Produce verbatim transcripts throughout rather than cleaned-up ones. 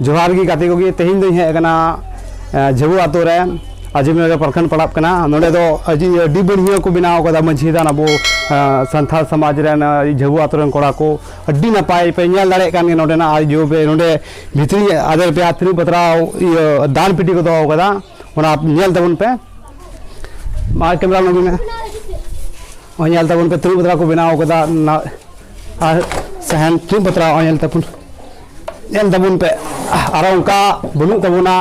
ᱡᱚᱦᱟᱨ ᱜᱮ ᱜᱟᱛᱮ ᱠᱚᱜᱮ, ᱛᱮᱦᱮᱧ ᱫᱚᱧ ᱦᱮᱡ ᱟᱠᱟᱱᱟ, ᱮ, ᱡᱷᱟᱹᱵᱩ ᱟᱛᱳ ᱨᱮ, ᱟᱡᱤᱢᱱᱚᱜᱚᱨ ᱯᱨᱚᱠᱷᱚᱸᱰ ᱯᱟᱲᱟᱜ ᱠᱟᱱᱟ᱾ ᱱᱚᱰᱮ ᱫᱚ ᱟᱹᱰᱤ, ᱟᱹᱰᱤ ᱵᱟᱹᱲᱦᱤᱭᱟᱹ ᱠᱚ ᱵᱮᱱᱟᱣ ᱟᱠᱟᱫᱟ ᱢᱟᱹᱡᱷᱤ ᱛᱷᱟᱱ, ᱟᱵᱚ, ᱮ, ᱥᱟᱱᱛᱟᱲ ᱥᱚᱢᱟᱡᱽ ᱨᱮᱱ, ᱮ, ᱡᱷᱟᱹᱵᱩ ᱟᱛᱳ ᱨᱮᱱ ᱠᱚᱲᱟ ᱠᱚ ᱟᱹᱰᱤ ᱱᱟᱯᱟᱭ ᱯᱮ ᱧᱮᱞ ᱫᱟᱲᱮᱭᱟᱜ ᱠᱟᱱ ᱜᱮᱭᱟ᱾ ᱱᱚᱰᱮᱱᱟᱜ ᱟᱨ ᱡᱚ ᱯᱮ, ᱱᱚᱰᱮ ᱵᱷᱤᱛᱨᱤ ᱟᱫᱮᱨ ᱯᱮᱭᱟ ᱛᱤᱱᱟᱹᱜ ᱵᱟᱛᱨᱟᱣ ᱤᱭᱟᱹ ᱫᱟᱱ ᱯᱮᱴᱤ ᱠᱚ ᱫᱚᱦᱚ ᱟᱠᱟᱫᱟ, ᱚᱱᱟ ᱧᱮᱞ ᱛᱟᱵᱚᱱ ᱯᱮ᱾ ᱢᱟ ᱠᱮᱢᱨᱟ ᱱᱚᱜ ᱢᱮ᱾ ᱱᱚᱜᱼᱚᱭ ᱧᱮᱞ ᱛᱟᱵᱚᱱ ᱯᱮ, ᱛᱤᱱᱟᱹᱜ ᱵᱟᱛᱨᱟᱣ ᱠᱚ ᱵᱮᱱᱟᱣ ᱟᱠᱟᱫᱟ᱾ ᱱᱟ-, ᱟᱨ ᱥᱟᱦᱮᱱ ᱛᱤᱱᱟᱹᱜ ᱵᱟᱛᱨᱟᱣ, ᱱᱚᱜᱼᱚᱭ ᱧᱮᱞ ᱛᱟᱵᱚᱱ, ᱧᱮᱞ ᱛᱟᱵᱚᱱ ᱯᱮ᱾ ᱟᱨ ᱚᱱᱠᱟ ᱵᱟᱹᱱᱩᱜ ᱛᱟᱵᱚᱱᱟ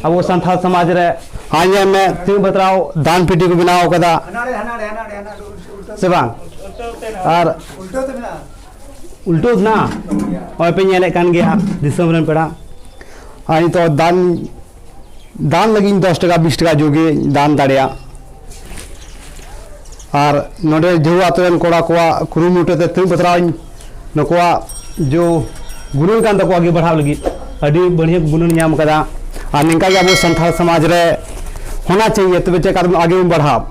ᱟᱵᱚ ᱥᱟᱱᱛᱟᱲ ᱥᱚᱢᱟᱡᱽ ᱨᱮ᱾ ᱦᱟᱸ, ᱧᱮᱞ ᱢᱮ, ᱛᱤᱱᱟᱹᱜ ᱵᱟᱛᱨᱟᱣ ᱫᱟᱱ ᱯᱮᱴᱤ ᱠᱚ ᱵᱮᱱᱟᱣ ᱟᱠᱟᱫᱟ, ᱥᱮ ᱵᱟᱝ? ᱟᱨ ᱩᱞᱴᱟᱹᱣ ᱛᱮ ᱢᱮᱱᱟᱜᱼᱟ᱾ ᱩᱞᱴᱟᱹᱣ ᱛᱮ ᱢᱮᱱᱟᱜᱼᱟ? ᱱᱚᱜᱼᱚᱭ ᱯᱮ ᱧᱮᱞᱮᱫ ᱠᱟᱱ ᱜᱮᱭᱟ, ᱫᱤᱥᱚᱢ ᱨᱮᱱ ᱯᱮᱲᱟ᱾ ᱟᱨ ᱱᱤᱛᱚᱜ ᱫᱟᱱ, ᱫᱟᱱ ᱞᱟᱹᱜᱤᱫ ᱤᱧ ᱫᱚᱥ ᱴᱟᱠᱟ, ᱵᱤᱥ ᱴᱟᱠᱟ ᱡᱳᱜᱮ ᱫᱟᱱ ᱫᱟᱲᱮᱭᱟᱜ᱾ ᱟᱨ ᱱᱚᱰᱮ ᱡᱷᱟᱹᱣᱟᱹ ᱟᱛᱳ ᱨᱮᱱ ᱠᱚᱲᱟ ᱠᱚᱣᱟᱜ ᱠᱩᱨᱩᱢᱩᱴᱩ ᱛᱮ ᱛᱤᱱᱟᱹᱜ ᱵᱟᱛᱨᱟᱣ ᱤᱧ ᱱᱩᱠᱩᱣᱟᱜ ᱡᱚ ᱜᱩᱱᱟᱹᱱ ᱠᱟᱱ ᱛᱟᱠᱚᱣᱟ ᱟᱜᱮ ᱵᱟᱲᱦᱟᱣ ᱞᱟᱹᱜᱤᱫ᱾ ᱟᱹᱰᱤ ᱵᱟᱹᱲᱦᱤᱭᱟᱹ ᱜᱩᱱᱟᱹᱱ ᱧᱟᱢ ᱠᱟᱫᱟ᱾ ᱟᱨ ᱱᱤᱝᱠᱟ ᱜᱮ ᱟᱵᱚ ᱥᱟᱱᱛᱟᱲ ᱥᱚᱢᱟᱡᱽ ᱨᱮ ᱦᱳᱱᱟ ᱪᱟᱦᱤᱭᱮ, ᱛᱚᱵᱮ ᱪᱮᱫ ᱠᱟᱛᱮ ᱟᱜᱮ ᱵᱚᱱ ᱵᱟᱲᱦᱟᱣ᱾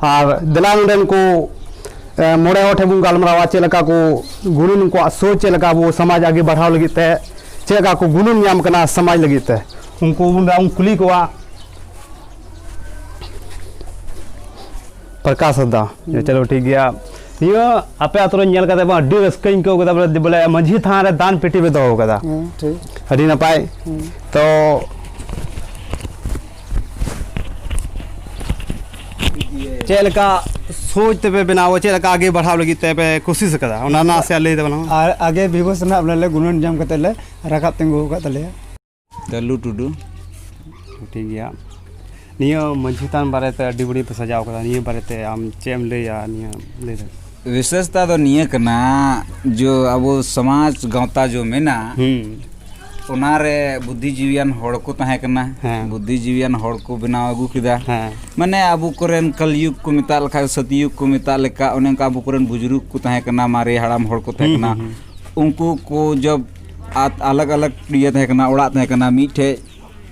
ᱟᱨ ᱫᱮᱞᱟ ᱱᱚᱰᱮᱱ ᱠᱚ, ᱮ, ᱢᱚᱬᱮ ᱦᱚᱲ ᱴᱷᱮᱱ ᱵᱚᱱ ᱜᱟᱞᱢᱟᱨᱟᱣᱟ, ᱪᱮᱫ ᱞᱮᱠᱟ ᱠᱚ ᱜᱩᱱᱟᱹᱱ, ᱩᱱᱠᱩᱣᱟᱜ ᱥᱳᱪ ᱪᱮᱫ ᱞᱮᱠᱟ ᱟᱵᱚ ᱥᱚᱢᱟᱡᱽ ᱟᱜᱮ ᱵᱟᱲᱦᱟᱣ ᱞᱟᱹᱜᱤᱫ ᱛᱮ, ᱪᱮᱫ ᱞᱮᱠᱟ ᱠᱚ ᱜᱩᱱᱟᱹᱱ ᱧᱟᱢ ᱠᱟᱱᱟ ᱥᱚᱢᱟᱡᱽ ᱞᱟᱹᱜᱤᱫ ᱛᱮ, ᱩᱱᱠᱩ ᱵᱚᱱ, ᱵᱚᱱ ᱠᱩᱞᱤ ᱠᱚᱣᱟ᱾ ᱯᱨᱚᱠᱟᱥ ᱦᱟᱸᱥᱫᱟ᱾ ᱦᱩᱸ᱾ ᱪᱚᱞᱚ, ᱴᱷᱤᱠ ᱜᱮᱭᱟ᱾ ᱱᱤᱭᱟᱹ ᱟᱯᱮ ᱟᱛᱳ ᱨᱮ ᱧᱮᱞ ᱠᱟᱛᱮ ᱵᱟᱝ ᱟᱹᱰᱤ ᱨᱟᱹᱥᱠᱟᱹᱧ ᱟᱹᱭᱠᱟᱹᱣ ᱠᱮᱫᱟ, ᱵᱚᱞᱮ, ᱵᱚᱞᱮ ᱢᱟᱹᱡᱷᱤ ᱛᱷᱟᱱ ᱨᱮ ᱫᱟᱱ ᱯᱮᱴᱤ ᱯᱮ ᱫᱚᱦᱚ ᱠᱟᱫᱟ᱾ ᱦᱮᱸ, ᱴᱷᱤᱠ᱾ ᱟᱹᱰᱤ ᱱᱟᱯᱟᱭ᱾ ᱦᱩᱸ᱾ ᱛᱚ, ᱪᱮᱫ ᱞᱮᱠᱟ ᱥᱳᱪ ᱛᱮᱯᱮ ᱵᱮᱱᱟᱣᱟ, ᱪᱮᱫ ᱞᱮᱠᱟ ᱟᱜᱮ ᱵᱟᱲᱦᱟᱣ ᱞᱟᱹᱜᱤᱫ ᱛᱮᱯᱮ ᱠᱳᱥᱤᱥ ᱟᱠᱟᱫᱟ, ᱚᱱᱟ ᱱᱟᱥᱮᱭᱟᱜ ᱞᱟᱹᱭ ᱛᱟᱵᱚᱱ ᱢᱮ᱾ ᱟᱨ ᱟᱜᱮ ᱵᱤᱵᱚᱥ ᱨᱮᱱᱟᱜ ᱵᱚᱞᱮ ᱜᱩᱱᱟᱹᱱ ᱧᱟᱢ ᱠᱟᱛᱮ ᱞᱮ ᱨᱟᱠᱟᱵ ᱛᱤᱸᱜᱩ ᱟᱠᱟᱫ ᱛᱟᱞᱮᱭᱟ᱾ ᱛᱟᱹᱞᱩ ᱴᱩᱰᱩ᱾ ᱴᱷᱤᱠ ᱜᱮᱭᱟ᱾ ᱱᱤᱭᱟᱹ ᱢᱟᱹᱡᱷᱤ ᱛᱷᱟᱱ ᱵᱟᱨᱮᱛᱮ ᱟᱹᱰᱤ ᱵᱟᱹᱲᱤᱡ ᱯᱮ ᱥᱟᱡᱟᱣ ᱠᱟᱫᱟ, ᱱᱤᱭᱟᱹ ᱵᱟᱨᱮᱛᱮ ᱟᱢ ᱪᱮᱫ ᱮᱢ ᱞᱟᱹᱭᱟ? ᱱᱤᱭᱟᱹ ᱞᱟᱹᱭ ᱫᱟᱲᱮᱭᱟᱜᱼᱟ? ᱵᱤᱥᱮᱥᱛᱟ ᱫᱚ ᱱᱤᱭᱟᱹ ᱠᱟᱱᱟ, ᱡᱚ ᱟᱵᱚ ᱥᱚᱢᱟᱡᱽ ᱜᱟᱶᱛᱟ ᱡᱚ ᱢᱮᱱᱟᱜ, ᱦᱩᱸ᱾ ᱚᱱᱟᱨᱮ ᱵᱩᱫᱽᱫᱷᱤᱡᱤᱵᱤᱭᱟᱱ ᱦᱚᱲ ᱠᱚ ᱛᱟᱦᱮᱸ ᱠᱟᱱᱟ᱾ ᱦᱮᱸ᱾ ᱵᱩᱫᱽᱫᱷᱤᱡᱤᱵᱤᱭᱟᱱ ᱦᱚᱲ ᱠᱚ ᱵᱮᱱᱟᱣ ᱟᱹᱜᱩ ᱠᱮᱫᱟ᱾ ᱦᱮᱸ᱾ ᱢᱟᱱᱮ ᱟᱵᱚ ᱠᱚᱨᱮᱱ ᱠᱟᱞᱤᱭᱩᱜᱽ ᱠᱚ ᱢᱮᱛᱟᱜ ᱞᱮᱠᱷᱟᱡ, ᱥᱟᱛᱭᱩᱜᱽ ᱠᱚ ᱢᱮᱛᱟᱜ ᱞᱮᱠᱟ, ᱚᱱᱮ ᱚᱱᱠᱟ ᱟᱵᱚ ᱠᱚᱨᱮᱱ ᱵᱩᱡᱩᱨᱜᱽ ᱠᱚ ᱛᱟᱦᱮᱸ ᱠᱟᱱᱟ, ᱢᱟᱨᱮ ᱦᱟᱲᱟᱢ ᱦᱚᱲ ᱠᱚ ᱛᱟᱦᱮᱸ ᱦᱩᱸ, ᱠᱟᱱᱟ᱾ ᱦᱩᱸ, ᱦᱩᱸ᱾ ᱩᱱᱠᱩ ᱠᱚ ᱡᱚᱵ ᱟᱛ-, ᱟᱞᱟᱜᱽ ᱟᱞᱟᱜᱽ ᱤᱭᱟᱹ ᱛᱟᱦᱮᱸ ᱠᱟᱱᱟ, ᱚᱲᱟᱜ ᱛᱟᱦᱮᱸ ᱠᱟᱱᱟ, ᱢᱤᱫᱴᱷᱮᱡ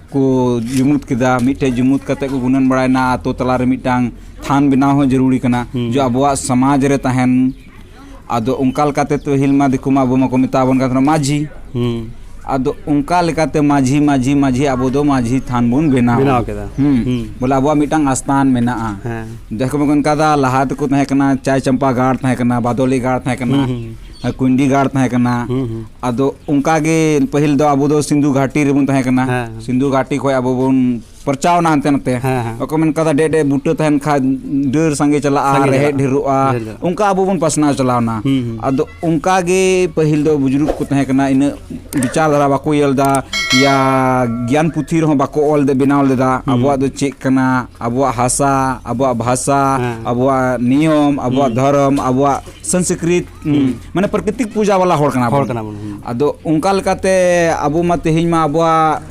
ᱠᱚ ᱡᱩᱢᱩᱫ ᱠᱮᱫᱟ, ᱢᱤᱫᱴᱷᱮᱡ ᱡᱩᱢᱩᱫ ᱠᱟᱛᱮ ᱠᱚ ᱜᱩᱱᱟᱹᱱ ᱵᱟᱲᱟᱭᱱᱟ, ᱟᱛᱳ ᱛᱟᱞᱟᱨᱮ ᱢᱤᱫᱴᱟᱝ ᱛᱷᱟᱱ ᱵᱮᱱᱟᱣ ᱦᱚᱸ ᱡᱟᱹᱨᱩᱲᱤ ᱠᱟᱱᱟ, ᱦᱩᱸ᱾ ᱡᱮ ᱟᱵᱚᱣᱟᱜ ᱥᱚᱢᱟᱡᱽ ᱨᱮ ᱛᱟᱦᱮᱱ᱾ ᱟᱫᱚ ᱚᱱᱠᱟ ᱞᱮᱠᱟᱛᱮ ᱯᱟᱹᱦᱤᱞ ᱢᱟ ᱫᱤᱠᱩ ᱢᱟ ᱟᱵᱚ ᱢᱟᱠᱚ ᱢᱮᱛᱟ ᱵᱚᱱ ᱠᱟᱱ ᱛᱟᱦᱮᱱᱟ ᱢᱟᱹᱡᱷᱤ᱾ ᱦᱩᱸ᱾ ᱟᱫᱚ ᱚᱱᱠᱟ ᱞᱮᱠᱟᱛᱮ ᱢᱟᱹᱡᱷᱤ, ᱢᱟᱹᱡᱷᱤ, ᱢᱟᱹᱡᱷᱤ ᱟᱵᱚ ᱫᱚ ᱢᱟᱹᱡᱷᱤ ᱛᱷᱟᱱ ᱵᱚᱱ ᱵᱮᱱᱟᱣᱟ᱾ ᱵᱮᱱᱟᱣ ᱠᱮᱫᱟ᱾ ᱦᱩᱸ᱾ ᱦᱩᱸ᱾ ᱵᱚᱞᱮ ᱟᱵᱚᱣᱟᱜ ᱢᱤᱫᱴᱟᱝ ᱟᱥᱛᱷᱟᱱ ᱢᱮᱱᱟᱜᱼᱟ᱾ ᱦᱮᱸ᱾ ᱡᱟᱦᱟᱸ ᱠᱚ ᱢᱮᱱ ᱠᱟᱫᱟ, ᱞᱟᱦᱟ ᱛᱮᱠᱚ ᱛᱟᱦᱮᱸ ᱠᱟᱱᱟ ᱪᱟᱭ ᱪᱟᱢᱯᱟ ᱜᱟᱲ ᱛᱟᱦᱮᱸ ᱠᱟᱱᱟ, ᱵᱟᱫᱚᱞᱤ ᱜᱟᱲ ᱛᱟᱦᱮᱸ ᱠᱟᱱᱟ, ᱦᱩᱸ, ᱦᱩᱸ᱾ ᱠᱩᱸᱭᱰᱤ ᱜᱟᱲ ᱛᱟᱦᱮᱸ ᱠᱟᱱᱟ᱾ ᱦᱩᱸ, ᱦᱩᱸ᱾ ᱟᱫᱚ ᱚᱱᱠᱟ ᱜᱮ ᱯᱟᱹᱦᱤᱞ ᱫᱚ ᱟᱵᱚ ᱫᱚ ᱥᱤᱱᱫᱷᱩ ᱜᱷᱟᱴᱤ ᱨᱮᱵᱚᱱ ᱛᱟᱦᱮᱸ ᱠᱟᱱᱟ᱾ ᱦᱮᱸ᱾ ᱥᱤᱱᱫᱷᱩ ᱜᱷᱟᱴᱤ ᱠᱷᱚᱱ ᱟᱵᱚ ᱵᱚᱱ ᱯᱨᱚᱪᱟᱨ ᱮᱱᱟ ᱦᱟᱱᱛᱮ ᱱᱟᱛᱮ᱾ ᱦᱮᱸ, ᱦᱮᱸ᱾ ᱵᱟᱠᱚ ᱢᱮᱱ ᱠᱟᱫᱟ, ᱰᱮ ᱰᱮ ᱵᱩᱴᱟᱹ ᱛᱟᱦᱮᱱ ᱠᱷᱟᱡ ᱰᱟᱹᱨ ᱥᱟᱸᱜᱮ ᱪᱟᱞᱟᱜᱼᱟ, ᱥᱟᱸᱜᱮ ᱨᱮᱦᱮᱫ ᱪᱟᱞᱟᱜᱼᱟ᱾ ᱰᱷᱮᱨᱚᱜᱼᱟ᱾ ᱰᱷᱮᱨ ᱪᱟᱞᱟᱜᱼᱟ᱾ ᱚᱱᱠᱟ ᱟᱵᱚ ᱵᱚᱱ ᱯᱟᱥᱱᱟᱣ ᱪᱟᱞᱟᱣᱱᱟ᱾ ᱦᱩᱸ, ᱦᱩᱸ᱾ ᱟᱫᱚ ᱚᱱᱠᱟ ᱜᱮ ᱯᱟᱹᱦᱤᱞ ᱫᱚ ᱵᱩᱡᱩᱨᱜ ᱠᱚ ᱛᱟᱦᱮᱸ ᱠᱟᱱᱟ, ᱤᱱᱟᱹᱜ ᱵᱤᱪᱟᱨ ᱫᱷᱟᱨᱟ ᱵᱟᱠᱚ ᱤᱭᱟᱹ ᱞᱮᱫᱟ, ᱭᱟ ᱜᱮᱭᱟᱱ ᱯᱩᱛᱷᱤ ᱨᱮᱦᱚᱸ ᱵᱟᱠᱚ ᱚᱞ ᱵᱮᱱᱟᱣ ᱞᱮᱫᱟ᱾ ᱦᱩᱸ᱾ ᱟᱵᱚᱣᱟᱜ ᱫᱚ ᱪᱮᱫ ᱠᱟᱱᱟ, ᱟᱵᱚᱣᱟᱜ ᱦᱟᱥᱟ, ᱟᱵᱚᱣᱟᱜ ᱵᱷᱟᱥᱟ, ᱦᱮᱸ᱾ ᱟᱵᱚᱣᱟᱜ ᱱᱤᱭᱚᱢ, ᱟᱵᱚᱣᱟᱜ ᱦᱩᱸ᱾ ᱫᱷᱚᱨᱚᱢ, ᱟᱵᱚᱣᱟᱜ ᱥᱚᱝᱥᱠᱨᱤᱛ, ᱦᱩᱸ᱾ ᱢᱟᱱᱮ ᱯᱨᱟᱠᱨᱤᱛᱤᱠ ᱯᱩᱡᱟ ᱵᱟᱞᱟ ᱦᱚᱲ ᱠᱟᱱᱟ ᱦᱚᱲ ᱵᱚᱱ᱾ ᱠᱟᱱᱟ ᱵᱚᱱ, ᱦᱩᱸ᱾ ᱟᱫᱚ ᱚᱱᱠᱟ ᱞᱮᱠᱟᱛᱮ ᱟᱵᱚ ᱢᱟ ᱛᱮᱦᱮᱧ ᱢᱟ ᱟᱵᱚᱣᱟᱜ,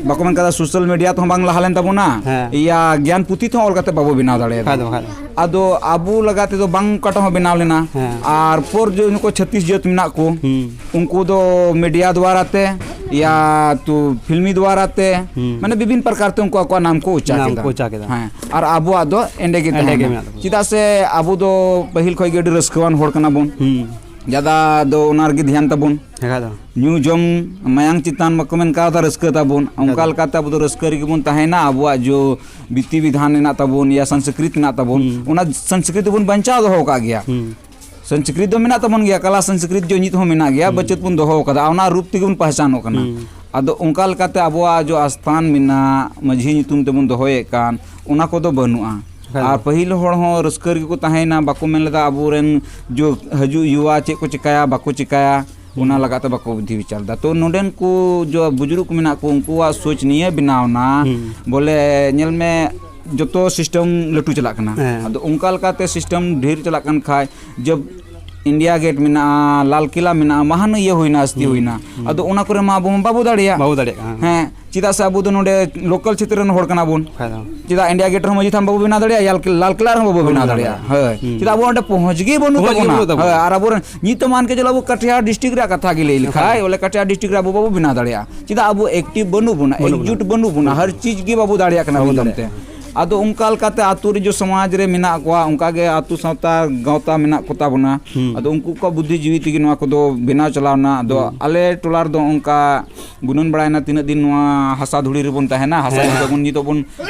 ᱵᱟᱠᱚ ᱢᱮᱱ ᱠᱟᱫᱟ, ᱥᱳᱥᱟᱞ ᱢᱤᱰᱤᱭᱟ ᱛᱮᱦᱚᱸ ᱵᱟᱝ ᱞᱟᱦᱟ ᱞᱮᱱ ᱛᱟᱵᱚᱱᱟ᱾ ᱦᱮᱸ᱾ ᱤᱭᱟ ᱜᱮᱭᱟᱱ ᱯᱩᱛᱷᱤ ᱛᱮᱦᱚᱸ ᱚᱞ ᱠᱟᱛᱮ ᱵᱟᱵᱚ ᱵᱮᱱᱟᱣ ᱫᱟᱲᱮᱭᱟᱫᱟ᱾ ᱠᱷᱟᱡ ᱫᱚ, ᱠᱷᱟᱡ ᱫᱚ᱾ ᱟᱫᱚ ᱟᱵᱚ ᱞᱟᱜᱟ ᱛᱮᱫᱚ ᱵᱟᱝ ᱚᱠᱟᱴᱟᱜ ᱦᱚᱸ ᱵᱮᱱᱟᱣ ᱞᱮᱱᱟ᱾ ᱦᱮᱸ᱾ ᱟᱨ ᱯᱚᱨ ᱡᱮ ᱱᱩᱠᱩ ᱪᱷᱟᱹᱛᱤᱥ ᱡᱟᱹᱛ ᱢᱮᱱᱟᱜ ᱠᱚ, ᱦᱩᱸ᱾ ᱩᱱᱠᱩ ᱫᱚ ᱢᱤᱰᱤᱭᱟ ᱫᱣᱟᱨᱟ ᱛᱮ, ᱭᱟ ᱛᱚ ᱯᱷᱤᱞᱢᱤ ᱫᱣᱟᱨᱟ ᱛᱮ, ᱦᱩᱸ᱾ ᱢᱟᱱᱮ ᱵᱤᱵᱷᱤᱱ ᱯᱨᱚᱠᱟᱨ ᱛᱮ ᱩᱱᱠᱩ ᱟᱠᱚᱣᱟᱜ ᱱᱟᱢ ᱠᱚ ᱩᱪᱟ ᱱᱟᱢ ᱠᱮᱫᱟ᱾ ᱠᱚ ᱩᱪᱟ ᱠᱮᱫᱟ᱾ ᱦᱮᱸ, ᱟᱨ ᱟᱵᱚᱣᱟᱜ ᱫᱚ ᱮᱸᱰᱮ ᱜᱮ ᱮᱸᱰᱮ ᱜᱮ ᱛᱟᱦᱮᱱᱟ᱾ ᱢᱮᱱᱟᱜ ᱛᱟᱵᱚᱱᱟ᱾ ᱪᱮᱫᱟᱜ ᱥᱮ ᱟᱵᱚ ᱫᱚ ᱯᱟᱹᱦᱤᱞ ᱠᱷᱚᱱ ᱜᱮ ᱟᱹᱰᱤ ᱨᱟᱹᱥᱠᱟᱹᱣᱟᱱ ᱦᱚᱲ ᱠᱟᱱᱟ ᱵᱚᱱ᱾ ᱦᱩᱸ᱾ ᱡᱟᱫᱟ ᱫᱚ ᱚᱱᱟ ᱨᱮᱜᱮ ᱫᱷᱮᱭᱟᱱ ᱛᱟᱵᱚᱱ᱾ ᱮᱠᱟᱞ᱾ ᱧᱩ ᱡᱚᱢ ᱢᱟᱭᱟᱝ ᱪᱮᱛᱟᱱ ᱵᱟᱠᱚ ᱢᱮᱱ ᱠᱟᱣᱫᱟ ᱨᱟᱹᱥᱠᱟᱹ ᱛᱟᱵᱚᱱ᱾ ᱚᱱᱠᱟ ᱮᱠᱟᱞ᱾ ᱞᱮᱠᱟᱛᱮ ᱟᱵᱚ ᱫᱚ ᱨᱟᱹᱥᱠᱟᱹ ᱨᱮᱜᱮ ᱵᱚᱱ ᱛᱟᱦᱮᱱᱟ᱾ ᱟᱵᱚᱣᱟᱜ ᱡᱚ ᱵᱤᱫᱷᱤ ᱵᱤᱫᱷᱟᱱ ᱢᱮᱱᱟᱜ ᱛᱟᱵᱚᱱ, ᱭᱟ ᱥᱚᱝᱥᱠᱨᱤᱛ ᱢᱮᱱᱟᱜ ᱛᱟᱵᱚᱱ, ᱦᱩᱸ᱾ ᱚᱱᱟ ᱥᱚᱝᱥᱠᱨᱤᱛ ᱫᱚᱵᱚᱱ ᱵᱟᱧᱪᱟᱣ ᱫᱚᱦᱚ ᱟᱠᱟᱫ ᱜᱮᱭᱟ᱾ ᱦᱩᱸ᱾ ᱥᱚᱝᱥᱠᱨᱤᱛ ᱫᱚ ᱢᱮᱱᱟᱜ ᱛᱟᱵᱚᱱ ᱜᱮᱭᱟ, ᱠᱟᱞᱟ ᱥᱚᱝᱥᱠᱨᱤᱛ ᱡᱚ ᱱᱤᱛ ᱦᱚᱸ ᱢᱮᱱᱟᱜ ᱜᱮᱭᱟ, ᱦᱩᱸ᱾ ᱵᱟᱹᱪᱟᱹᱛ ᱵᱚᱱ ᱫᱚᱦᱚ ᱟᱠᱟᱫᱟ, ᱚᱱᱟ ᱨᱩᱯ ᱛᱮᱜᱮ ᱵᱚᱱ ᱯᱟᱦᱪᱟᱱᱚᱜ ᱠᱟᱱᱟ᱾ ᱦᱩᱸ᱾ ᱟᱫᱚ ᱚᱱᱠᱟ ᱞᱮᱠᱟᱛᱮ ᱟᱵᱚᱣᱟᱜ ᱡᱚ ᱟᱥᱛᱷᱟᱱ ᱢᱮᱱᱟᱜ, ᱢᱟᱹᱡᱷᱤ ᱧᱩᱛᱩᱢ ᱛᱮᱵᱚᱱ ᱫᱚᱦᱚᱭᱮᱫ ᱠᱟᱱ, ᱚᱱᱟ ᱠᱚᱫᱚ ᱵᱟᱹᱱᱩᱜᱼᱟ᱾ ᱦᱮᱸ᱾ ᱟᱨ ᱯᱟᱹᱦᱤᱞ ᱦᱚᱲ ᱦᱚᱸ ᱨᱟᱹᱥᱠᱟᱹ ᱨᱮᱜᱮ ᱠᱚ ᱛᱟᱦᱮᱸᱭᱮᱱᱟ, ᱵᱟᱠᱚ ᱢᱮᱱ ᱞᱮᱫᱟ ᱟᱵᱚᱨᱮᱱ ᱡᱚ ᱦᱤᱡᱩᱜ ᱭᱩᱣᱟ ᱪᱮᱫ ᱠᱚ ᱪᱤᱠᱟᱹᱭᱟ, ᱵᱟᱠᱚ ᱪᱤᱠᱟᱹᱭᱟ, ᱦᱩᱸ᱾ ᱚᱱᱟ ᱞᱟᱜᱟᱛᱮ ᱵᱟᱠᱚ ᱵᱩᱫᱷᱤ ᱵᱤᱪᱟᱨ ᱮᱫᱟ᱾ ᱛᱚ ᱱᱚᱰᱮᱱ ᱠᱚ ᱡᱚ ᱵᱩᱡᱩᱨᱜ ᱠᱚ ᱢᱮᱱᱟᱜ ᱠᱚ, ᱩᱱᱠᱩᱣᱟᱜ ᱥᱳᱪ ᱱᱤᱭᱟᱹ ᱵᱮᱱᱟᱣ ᱮᱱᱟ, ᱦᱩᱸ᱾ ᱵᱚᱞᱮ ᱧᱮᱞ ᱢᱮ, ᱡᱚᱛᱚ ᱥᱤᱥᱴᱮᱢ ᱞᱟᱹᱴᱩ ᱪᱟᱞᱟᱜ ᱠᱟᱱᱟ᱾ ᱦᱮᱸ᱾ ᱟᱫᱚ ᱚᱱᱠᱟ ᱞᱮᱠᱟᱛᱮ ᱥᱤᱥᱴᱮᱢ ᱰᱷᱮᱨ ᱪᱟᱞᱟᱜ ᱠᱟᱱ ᱠᱷᱟᱡ, ᱡᱚᱵ ᱤᱱᱰᱤᱭᱟ ᱜᱮᱴ ᱢᱮᱱᱟᱜᱼᱟ, ᱞᱟᱞ ᱠᱮᱞᱟ ᱢᱮᱱᱟᱜᱼᱟ, ᱢᱟᱦᱟᱱ ᱤᱭᱟᱹ ᱦᱩᱭᱱᱟ, ᱟᱥᱛᱤ ᱦᱩᱸ, ᱦᱩᱭᱱᱟ᱾ ᱦᱩᱸ᱾ ᱟᱫᱚ ᱚᱱᱟ ᱠᱚᱨᱮ ᱢᱟ ᱟᱵᱚ ᱢᱟ ᱵᱟᱵᱚ ᱫᱟᱲᱮᱭᱟᱜ᱾ ᱵᱟᱵᱚ ᱫᱟᱲᱮᱭᱟᱜ ᱠᱟᱱᱟ᱾ ᱦᱮᱸ, ᱪᱮᱫᱟᱜ ᱥᱮ ᱟᱵᱚ ᱫᱚ ᱱᱚᱰᱮ ᱞᱳᱠᱟᱞ ᱪᱷᱮᱛᱨᱚ ᱨᱮᱱ ᱦᱚᱲ ᱠᱟᱱᱟ ᱵᱚᱱ᱾ ᱠᱷᱟᱡ ᱫᱚ᱾ ᱪᱮᱫᱟᱜ ᱤᱱᱰᱤᱭᱟ ᱜᱮᱴ ᱨᱮᱦᱚᱸ ᱢᱟᱹᱡᱷᱤ ᱛᱷᱟᱱ ᱵᱟᱵᱚ ᱵᱮᱱᱟᱣ ᱫᱟᱲᱮᱭᱟᱜᱼᱟ, ᱞᱟᱞ ᱠᱮ-, ᱞᱟᱞ ᱠᱮᱞᱟ ᱨᱮᱦᱚᱸ ᱵᱟᱵᱚ ᱵᱟᱵᱚ ᱵᱮᱱᱟᱣ ᱵᱮᱱᱟᱣ ᱫᱟᱲᱮᱭᱟᱜᱼᱟ᱾ ᱫᱟᱲᱮᱭᱟᱜᱼᱟ᱾ ᱦᱳᱭ᱾ ᱦᱩᱸ᱾ ᱪᱮᱫᱟᱜ ᱟᱵᱚ ᱚᱸᱰᱮ ᱯᱚᱦᱚᱸᱪ ᱜᱮ ᱵᱟᱹᱱᱩᱜ ᱯᱚᱦᱚᱸᱪ ᱜᱮ ᱛᱟᱵᱚᱱᱟ᱾ ᱵᱟᱹᱱᱩᱜ ᱛᱟᱵᱚᱱᱟ᱾ ᱦᱳᱭ, ᱟᱨ ᱟᱵᱚᱨᱮᱱ ᱱᱤᱛ ᱢᱟᱱ ᱠᱮ ᱪᱚᱞᱚ ᱟᱵᱚ ᱠᱟᱴᱷᱤᱭᱟᱨ ᱰᱤᱥᱴᱨᱤᱠᱴ ᱨᱮᱭᱟᱜ ᱠᱟᱛᱷᱟ ᱜᱮ ᱞᱟᱹᱭ ᱞᱮᱠᱷᱟᱡ, ᱦᱳᱭ᱾ ᱵᱚᱞᱮ ᱠᱟᱴᱷᱤᱭᱟᱨ ᱰᱤᱥᱴᱨᱤᱠᱴ ᱨᱮ ᱟᱵᱚ ᱵᱟᱵᱚ ᱵᱮᱱᱟᱣ ᱫᱟᱲᱮᱭᱟᱜᱼᱟ᱾ ᱪᱮᱫᱟᱜ ᱟᱵᱚ ᱮᱠᱴᱤᱵᱷ ᱵᱟᱹᱱᱩᱜ ᱵᱚᱱᱟ, ᱵᱟᱹᱱᱩᱜ ᱵᱚᱱᱟ᱾ ᱮᱠᱡᱩᱴ ᱵᱟᱹᱱᱩᱜ ᱵᱚᱱᱟ, ᱦᱟᱨ ᱪᱤᱡᱽ ᱜᱮ ᱵᱟᱵᱚ ᱫᱟᱲᱮᱭᱟᱜ ᱠᱟᱱᱟ ᱵᱟᱵᱚ ᱢᱤᱫ ᱫᱚᱢ ᱛᱮ᱾ ᱫᱟᱲᱮᱭᱟᱜ ᱠᱟᱱᱟ᱾ ᱟᱫᱚ ᱚᱱᱠᱟ ᱞᱮᱠᱟᱛᱮ ᱟᱹᱛᱩ ᱨᱮ ᱡᱚ ᱥᱚᱢᱟᱡᱽ ᱨᱮ ᱢᱮᱱᱟᱜ ᱠᱚᱣᱟ, ᱚᱱᱠᱟ ᱜᱮ ᱟᱹᱛᱩ ᱥᱟᱶᱛᱟ ᱜᱟᱶᱛᱟ ᱢᱮᱱᱟᱜ ᱠᱚ ᱛᱟᱵᱚᱱᱟ᱾ ᱦᱩᱸ᱾ ᱟᱫᱚ ᱩᱱᱠᱩ ᱠᱚᱣᱟᱜ ᱵᱩᱫᱽᱫᱷᱤ ᱡᱤᱣᱤ ᱛᱮᱜᱮ ᱱᱚᱣᱟ ᱠᱚᱫᱚ ᱵᱮᱱᱟᱣ ᱪᱟᱞᱟᱣ ᱮᱱᱟ᱾ ᱟᱫᱚ ᱦᱩᱸ᱾ ᱟᱞᱮ ᱴᱚᱞᱟ ᱨᱮᱫᱚ ᱚᱱᱠᱟ ᱜᱩᱱᱟᱹᱱ ᱵᱟᱲᱟᱭᱮᱱᱟ, ᱛᱤᱱᱟᱹᱜ ᱫᱤᱱ ᱱᱚᱣᱟ ᱦᱟᱥᱟ ᱫᱷᱩᱲᱤ ᱨᱮᱵᱚᱱ ᱛᱟᱦᱮᱱᱟ, ᱦᱟᱥᱟ ᱦᱮᱸ᱾ ᱡᱩᱫᱤ ᱵᱚᱱ ᱱᱤᱛᱚᱜ ᱵᱚᱱ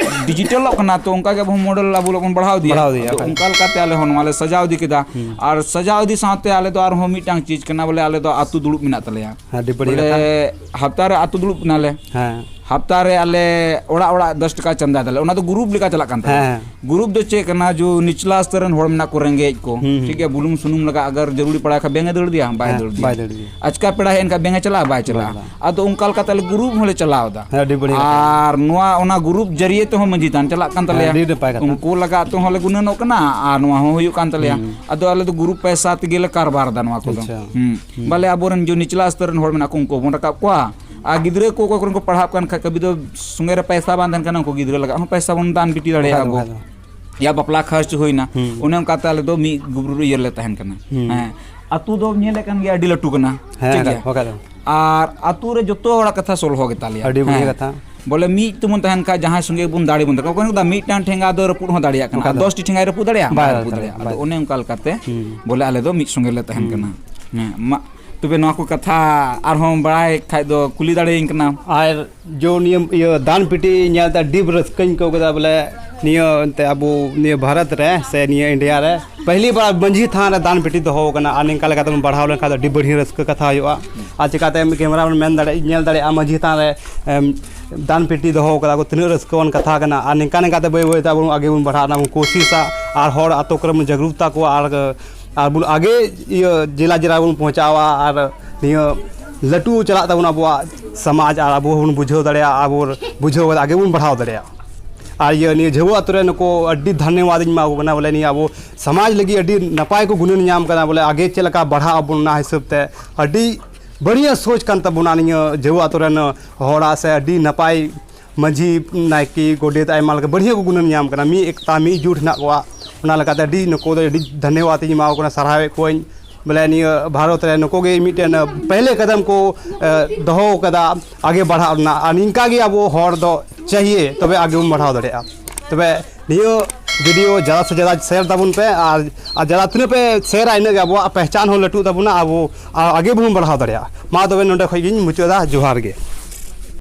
ᱰᱤᱡᱤᱴᱟᱞᱚᱜ ᱠᱟᱱᱟ, ᱛᱚ ᱚᱱᱠᱟ ᱜᱮ ᱟᱵᱚ ᱦᱚᱸ ᱢᱚᱰᱮᱞ ᱟᱵᱚ ᱵᱚᱱ ᱵᱟᱲᱦᱟᱣ ᱤᱫᱤᱭᱟ᱾ ᱵᱟᱲᱦᱟᱣ ᱤᱫᱤᱭᱟ, ᱟᱫᱚ ᱦᱳᱭ᱾ ᱚᱱᱠᱟ ᱞᱮᱠᱟᱛᱮ ᱟᱞᱮ ᱦᱚᱸ ᱱᱚᱣᱟ ᱞᱮ ᱥᱟᱡᱟᱣ ᱤᱫᱤ ᱠᱮᱫᱟ᱾ ᱦᱩᱸ᱾ ᱟᱨ ᱥᱟᱡᱟᱣ ᱤᱫᱤ ᱥᱟᱶᱛᱮ ᱟᱞᱮ ᱫᱚ ᱟᱨᱦᱚᱸ ᱢᱤᱫᱴᱟᱝ ᱪᱤᱡᱽ ᱠᱟᱱᱟ, ᱵᱚᱞᱮ ᱟᱞᱮ ᱫᱚ ᱟᱹᱛᱩ ᱫᱩᱲᱩᱵ ᱢᱮᱱᱟᱜ ᱛᱟᱞᱮᱭᱟ᱾ ᱟᱹᱰᱤ ᱵᱟᱹᱲᱤᱡ ᱵᱚᱞᱮ ᱠᱟᱛᱷᱟ᱾ ᱦᱟᱯᱛᱟ ᱨᱮ ᱟᱹᱛᱩ ᱫᱩᱲᱩᱵ ᱠᱟᱱᱟᱞᱮ᱾ ᱦᱮᱸ᱾ ᱦᱟᱯᱛᱟ ᱨᱮ ᱟᱞᱮ ᱚᱲᱟᱜ ᱚᱲᱟᱜ ᱫᱚᱥ ᱴᱟᱠᱟ ᱪᱟᱸᱫᱟ ᱫᱟᱞᱮ, ᱚᱱᱟ ᱫᱚ ᱜᱩᱨᱩᱯ ᱞᱮᱠᱟ ᱪᱟᱞᱟᱜ ᱠᱟᱱ ᱛᱟᱞᱮᱭᱟ᱾ ᱦᱮᱸ᱾ ᱜᱩᱨᱩᱯ ᱫᱚ ᱪᱮᱫ ᱠᱟᱱᱟ, ᱡᱚ ᱱᱤᱪᱞᱟ ᱥᱛᱚᱨ ᱨᱮᱱ ᱦᱚᱲ ᱢᱮᱱᱟᱜ ᱠᱚ, ᱨᱮᱸᱜᱮᱡ ᱠᱚ, ᱦᱩᱸ, ᱦᱩᱸ᱾ ᱴᱷᱤᱠ ᱜᱮᱭᱟ, ᱵᱩᱞᱩᱝ ᱥᱩᱱᱩᱢ ᱞᱟᱜᱟᱜ, ᱟᱜᱟᱨ ᱡᱟᱹᱨᱩᱲᱤ ᱯᱟᱲᱟᱣ ᱠᱷᱟᱱ ᱵᱮᱝᱠ ᱮ ᱫᱟᱹᱲ ᱤᱫᱤᱭᱟ? ᱵᱟᱭ ᱦᱮᱸ, ᱫᱟᱹᱲ ᱤᱫᱤᱭᱟ᱾ ᱵᱟᱭ ᱫᱟᱹᱲ ᱤᱫᱤᱭᱟ᱾ ᱟᱪᱠᱟ ᱯᱮᱲᱟ ᱦᱮᱡ ᱮᱱ ᱠᱷᱟᱱ ᱵᱮᱝᱠ ᱮ ᱪᱟᱞᱟᱜᱼᱟ? ᱵᱟᱭ ᱪᱟᱞᱟᱜᱼᱟ᱾ ᱵᱟᱭ᱾ ᱟᱫᱚ ᱚᱱᱠᱟ ᱞᱮᱠᱟᱛᱮ ᱟᱞᱮ ᱜᱩᱨᱩᱯ ᱦᱚᱸᱞᱮ ᱪᱟᱞᱟᱣ ᱮᱫᱟ᱾ ᱦᱮᱸ, ᱟᱹᱰᱤ ᱵᱟᱹᱲᱤᱡ ᱠᱟᱛᱷᱟ᱾ ᱟᱨ ᱱᱚᱣᱟ, ᱚᱱᱟ ᱜᱩᱨᱩᱯ ᱡᱟᱹᱨᱤᱭᱟᱹ ᱛᱮᱦᱚᱸ ᱢᱟᱹᱡᱷᱤ ᱛᱷᱟᱱ ᱪᱟᱞᱟᱜ ᱠᱟᱱ ᱦᱮᱸ, ᱛᱟᱞᱮᱭᱟ᱾ ᱟᱹᱰᱤ ᱱᱟᱯᱟᱭ ᱠᱟᱛᱷᱟ᱾ ᱩᱱᱠᱩ ᱞᱟᱜᱟᱜ ᱛᱮᱦᱚᱸ ᱞᱮ ᱜᱩᱱᱟᱹᱱᱚᱜ ᱠᱟᱱᱟ ᱟᱨ ᱱᱚᱣᱟ ᱦᱚᱸ ᱦᱩᱭᱩᱜ ᱠᱟᱱ ᱛᱟᱞᱮᱭᱟ᱾ ᱦᱩᱸ᱾ ᱟᱫᱚ ᱟᱞᱮ ᱫᱚ ᱜᱩᱨᱩᱯ ᱯᱚᱭᱥᱟ ᱛᱮᱜᱮ ᱞᱮ ᱠᱟᱨᱵᱟᱨ ᱮᱫᱟ ᱱᱚᱣᱟ ᱠᱚᱫᱚ᱾ ᱟᱪᱪᱷᱟ᱾ ᱦᱩᱸ᱾ ᱦᱩᱸ᱾ ᱵᱚᱞᱮ ᱟᱵᱚᱨᱮᱱ ᱡᱚ ᱱᱤᱪᱞᱟ ᱥᱛᱚᱨ ᱨᱮᱱ ᱦᱚᱲ ᱢᱮᱱᱟᱜ ᱠᱚ, ᱩᱱᱠᱩ ᱵᱚᱱ ᱨᱟᱠᱟᱵ ᱠᱚᱣᱟ᱾ ᱟᱨ ᱜᱤᱫᱽᱨᱟᱹ ᱠᱚ ᱚᱠᱚᱭ ᱠᱚᱨᱮᱱ ᱠᱚ ᱯᱟᱲᱦᱟᱜ ᱠᱟᱱ ᱠᱷᱟᱡ, ᱠᱟᱹᱵᱷᱤ ᱫᱚ ᱥᱚᱸᱜᱮ ᱨᱮ ᱯᱚᱭᱥᱟ ᱵᱟᱝ ᱛᱟᱦᱮᱱ ᱠᱟᱱᱟ, ᱩᱱᱠᱩ ᱜᱤᱫᱽᱨᱟᱹ ᱞᱟᱜᱟᱜ ᱦᱚᱸ ᱯᱚᱭᱥᱟ ᱵᱚᱱ ᱫᱟᱱ ᱵᱤᱴᱤ ᱫᱟᱲᱮᱭᱟᱜᱼᱟ ᱵᱟᱠᱷᱟᱡ ᱫᱚ, ᱟᱵᱚ᱾ ᱵᱟᱠᱷᱟᱡ ᱫᱚ᱾ ᱭᱟ ᱵᱟᱯᱞᱟ ᱠᱷᱚᱨᱪ ᱦᱩᱭᱱᱟ, ᱦᱩᱸ᱾ ᱚᱱᱮ ᱚᱱᱠᱟᱛᱮ ᱟᱞᱮ ᱫᱚ ᱢᱤᱫ ᱜᱩᱨᱩᱯ ᱤᱭᱟᱹ ᱞᱮ ᱛᱟᱦᱮᱱ ᱠᱟᱱᱟ᱾ ᱦᱩᱸ᱾ ᱦᱮᱸ, ᱟᱹᱛᱩ ᱫᱚ ᱧᱮᱞᱮᱫ ᱠᱟᱱ ᱜᱮᱭᱟ, ᱟᱹᱰᱤ ᱞᱟᱹᱴᱩ ᱠᱟᱱᱟ᱾ ᱦᱮᱸ, ᱴᱷᱤᱠ ᱜᱮᱭᱟ? ᱵᱟᱠᱷᱟᱡ ᱫᱚ᱾ ᱟᱨ ᱟᱹᱛᱩ ᱨᱮ ᱡᱚᱛᱚ ᱦᱚᱲᱟᱜ ᱠᱟᱛᱷᱟ ᱥᱚᱞᱦᱚ ᱜᱮᱛᱟ ᱞᱮᱭᱟ᱾ ᱟᱹᱰᱤ ᱵᱷᱟᱹᱜᱤ ᱦᱮᱸ᱾ ᱠᱟᱛᱷᱟ᱾ ᱵᱚᱞᱮ ᱢᱤᱫ ᱛᱮᱵᱚᱱ ᱛᱟᱦᱮᱱ ᱠᱷᱟᱡ ᱡᱟᱦᱟᱸᱭ ᱥᱚᱸᱜᱮ ᱵᱚᱱ ᱫᱟᱲᱮ ᱵᱚᱱ ᱫᱟᱲᱮᱭᱟᱜᱼᱟ᱾ ᱚᱠᱚᱭ ᱢᱮᱱᱫᱟ ᱢᱤᱫᱴᱟᱝ ᱴᱷᱮᱸᱜᱟ ᱫᱚ ᱨᱟᱹᱯᱩᱫ ᱦᱚᱸ ᱫᱟᱲᱮᱭᱟᱜ ᱠᱟᱱᱟ, ᱵᱟᱠᱷᱟᱡ ᱫᱚ᱾ ᱫᱚᱥ ᱴᱤ ᱴᱷᱮᱸᱜᱟᱭ ᱨᱟᱹᱯᱩᱫ ᱫᱟᱲᱮᱭᱟᱜᱼᱟ? ᱵᱟᱭ ᱵᱟᱭ ᱨᱟᱹᱯᱩᱫ ᱨᱟᱹᱯᱩᱫ ᱫᱟᱲᱮᱭᱟᱜᱼᱟ᱾ ᱫᱟᱲᱮᱭᱟᱜᱼᱟ, ᱵᱟᱭ ᱟᱫᱚ ᱨᱟᱹᱯᱩᱫ ᱚᱱᱮ ᱫᱟᱲᱮᱭᱟᱜᱼᱟ᱾ ᱚᱱᱠᱟ ᱞᱮᱠᱟᱛᱮ ᱦᱩᱸ᱾ ᱵᱚᱞᱮ ᱟᱞᱮ ᱫᱚ ᱢᱤᱫ ᱥᱚᱸᱜᱮ ᱞᱮ ᱛᱟᱦᱮᱱ ᱦᱩᱸ᱾ ᱠᱟᱱᱟ᱾ ᱦᱮᱸ, ᱢᱟ ᱛᱚᱵᱮ ᱱᱚᱣᱟ ᱠᱚ ᱠᱟᱛᱷᱟ ᱟᱨᱦᱚᱸ ᱵᱟᱲᱟᱭ ᱠᱷᱟᱡ ᱫᱚ ᱠᱩᱞᱤ ᱫᱟᱲᱮᱭᱟᱹᱧ ᱠᱟᱱᱟ᱾ ᱟᱨ ᱡᱚ ᱱᱤᱭᱟᱹ ᱤᱭᱟᱹ ᱫᱟᱱ ᱯᱮᱴᱤ ᱧᱮᱞ ᱛᱮ ᱟᱹᱰᱤ ᱨᱟᱹᱥᱠᱟᱹᱧ ᱟᱹᱭᱠᱟᱹᱣ ᱠᱮᱫᱟ᱾ ᱵᱚᱞᱮ ᱱᱤᱭᱟᱹ ᱮᱱᱛᱮ ᱟᱵᱚ ᱱᱤᱭᱟᱹ ᱵᱷᱟᱨᱚᱛ ᱨᱮ ᱥᱮ ᱱᱤᱭᱟᱹ ᱤᱱᱰᱤᱭᱟ ᱨᱮ ᱯᱟᱹᱦᱤᱞᱤ ᱵᱟᱨ ᱢᱟᱹᱡᱷᱤ ᱛᱷᱟᱱ ᱨᱮ ᱫᱟᱱ ᱯᱮᱴᱤ ᱫᱚᱦᱚ ᱟᱠᱟᱱᱟ, ᱟᱨ ᱱᱤᱝᱠᱟ ᱞᱮᱠᱟᱛᱮ ᱵᱚᱱ ᱵᱟᱲᱦᱟᱣ ᱞᱮᱱᱠᱷᱟᱱ ᱫᱚ ᱟᱹᱰᱤ ᱵᱟᱹᱲᱦᱤ ᱨᱟᱹᱥᱠᱟᱹ ᱠᱟᱛᱷᱟ ᱦᱩᱭᱩᱜᱼᱟ᱾ ᱟᱨ ᱪᱤᱠᱟᱛᱮ ᱠᱮᱢᱮᱨᱟ ᱵᱚᱱ ᱢᱮᱱ ᱫᱟᱲᱮᱭᱟᱜ, ᱧᱮᱞ ᱫᱟᱲᱮᱭᱟᱜᱼᱟ ᱢᱟᱹᱡᱷᱤ ᱛᱷᱟᱱ ᱨᱮ, ᱮᱢ, ᱫᱟᱱ ᱯᱮᱴᱤ ᱫᱚᱦᱚ ᱠᱟᱫᱟ ᱠᱚ, ᱛᱤᱱᱟᱹᱜ ᱨᱟᱹᱥᱠᱟᱹᱣᱟᱱ ᱠᱟᱛᱷᱟ ᱠᱟᱱᱟ᱾ ᱟᱨ ᱱᱤᱝᱠᱟ ᱱᱤᱝᱠᱟ ᱛᱮ ᱵᱟᱹᱭ ᱵᱟᱹᱭ ᱛᱮ ᱟᱵᱚ ᱟᱜᱮ ᱵᱚᱱ ᱵᱟᱲᱦᱟᱜᱼᱟ, ᱚᱱᱟ ᱵᱚᱱ ᱠᱳᱥᱤᱥᱟ, ᱟᱨ ᱦᱚᱲ ᱟᱛᱳ ᱠᱚᱨᱮ ᱵᱚᱱ ᱡᱟᱜᱽᱨᱩᱠᱛᱟ ᱠᱚᱣᱟ, ᱟᱨ ᱟᱨ ᱵᱚᱱ ᱟᱜᱮ ᱤᱭᱟᱹ ᱡᱮᱞᱟ ᱡᱮᱞᱟ ᱵᱚᱱ ᱯᱳᱣᱪᱷᱟᱣᱟ, ᱟᱨ ᱱᱤᱭᱟᱹ ᱞᱟᱹᱴᱩ ᱪᱟᱞᱟᱜ ᱛᱟᱵᱚᱱ ᱟᱵᱚᱣᱟᱜ ᱥᱚᱢᱟᱡᱽ, ᱟᱨ ᱟᱵᱚ ᱦᱚᱸᱵᱚᱱ ᱵᱩᱡᱷᱟᱹᱣ ᱫᱟᱲᱮᱭᱟᱜᱼᱟ, ᱟᱵᱚ ᱵᱩᱡᱷᱟᱹᱣ ᱠᱟᱛᱮ ᱟᱜᱮ ᱵᱚᱱ ᱵᱟᱲᱦᱟᱣ ᱫᱟᱲᱮᱭᱟᱜᱼᱟ᱾ ᱟᱨ ᱤᱭᱟᱹ ᱱᱤᱭᱟᱹ ᱡᱷᱟᱹᱣᱟᱹ ᱟᱛᱳ ᱨᱮ ᱱᱩᱠᱩ ᱟᱹᱰᱤ ᱫᱷᱟᱱᱱᱮᱣᱟᱫ ᱤᱧ ᱮᱢᱟ ᱠᱚ ᱠᱟᱱᱟ, ᱵᱚᱞᱮ ᱱᱤᱭᱟᱹ ᱟᱵᱚ ᱥᱚᱢᱟᱡᱽ ᱞᱟᱹᱜᱤᱫ ᱟᱹᱰᱤ ᱱᱟᱯᱟᱭ ᱠᱚ ᱜᱩᱱᱟᱹᱱ ᱧᱟᱢ ᱠᱟᱱᱟ, ᱵᱚᱞᱮ ᱟᱜᱮ ᱪᱮᱫ ᱞᱮᱠᱟ ᱵᱟᱲᱦᱟᱜ ᱟᱵᱚᱱ ᱚᱱᱟ ᱦᱤᱥᱟᱹᱵ ᱛᱮ ᱟᱹᱰᱤ ᱵᱟᱹᱲᱤᱡ ᱥᱳᱪ ᱠᱟᱱ ᱛᱟᱵᱚᱱᱟ ᱱᱤᱭᱟᱹ ᱡᱷᱟᱹᱣᱟᱹ ᱟᱛᱳ ᱨᱮᱱ ᱦᱚᱲᱟᱜ, ᱥᱮ ᱟᱹᱰᱤ ᱱᱟᱯᱟᱭ ᱢᱟᱹᱡᱷᱤ, ᱱᱟᱭᱠᱮ, ᱜᱚᱰᱮᱛ, ᱟᱭᱢᱟ ᱞᱮᱠᱟ ᱵᱟᱹᱲᱦᱤᱭᱟᱹ ᱠᱚ ᱜᱩᱱᱟᱹᱱ ᱧᱟᱢ ᱠᱟᱱᱟ, ᱢᱤᱫ ᱮᱠᱛᱟ, ᱢᱤᱫ ᱡᱩᱴ ᱦᱮᱱᱟᱜ ᱠᱚᱣᱟ᱾ ᱚᱱᱟ ᱞᱮᱠᱟᱛᱮ ᱟᱹᱰᱤ ᱱᱩᱠᱩ ᱫᱚ ᱟᱹᱰᱤ ᱫᱷᱟᱱᱭᱚᱵᱟᱫ ᱤᱧ ᱮᱢᱟ ᱠᱚ ᱠᱟᱱᱟ, ᱥᱟᱨᱦᱟᱣᱮᱫ ᱠᱚᱣᱟᱧ᱾ ᱵᱚᱞᱮ ᱱᱤᱭᱟᱹ ᱵᱷᱟᱨᱚᱛ ᱨᱮ ᱱᱩᱠᱩ ᱜᱮ ᱢᱤᱫᱴᱮᱱ ᱯᱮᱦᱞᱮ ᱠᱟᱫᱟᱢ ᱠᱚ, ᱮ, ᱫᱚᱦᱚ ᱟᱠᱟᱫᱟ ᱟᱜᱮ ᱵᱟᱲᱦᱟᱜ ᱨᱮᱱᱟᱜ, ᱟᱨ ᱱᱤᱝᱠᱟ ᱜᱮ ᱟᱵᱚ ᱦᱚᱲ ᱫᱚ ᱪᱟᱦᱤᱭᱮ ᱛᱚᱵᱮ ᱟᱜᱮ ᱵᱚᱱ ᱵᱟᱲᱦᱟᱣ ᱫᱟᱲᱮᱭᱟᱜᱼᱟ᱾ ᱛᱚᱵᱮ ᱱᱤᱭᱟᱹ ᱵᱷᱤᱰᱤᱭᱳ ᱡᱟᱫᱟ ᱥᱮ ᱡᱟᱫᱟ ᱥᱮᱭᱟᱨ ᱛᱟᱵᱚᱱ ᱯᱮ, ᱟᱨ ᱟᱨ ᱡᱟᱫᱟ ᱛᱤᱱᱟᱹᱜ ᱯᱮ ᱥᱮᱭᱟᱨᱟ, ᱤᱱᱟᱹᱜ ᱜᱮ ᱟᱵᱚᱣᱟᱜ ᱯᱮᱦᱪᱟᱱ ᱦᱚᱸ ᱞᱟᱹᱴᱩᱜ ᱛᱟᱵᱚᱱᱟ, ᱟᱵᱚ ᱟᱨ ᱟᱜᱮ ᱵᱚᱱ ᱵᱟᱲᱦᱟᱣ ᱫᱟᱲᱮᱭᱟᱜᱼᱟ᱾ ᱢᱟ ᱛᱚᱵᱮ ᱱᱚᱰᱮ ᱠᱷᱚᱡ ᱜᱤᱧ ᱢᱩᱪᱟᱹᱫᱟ᱾ ᱡᱚᱦᱟᱨ ᱜᱮ᱾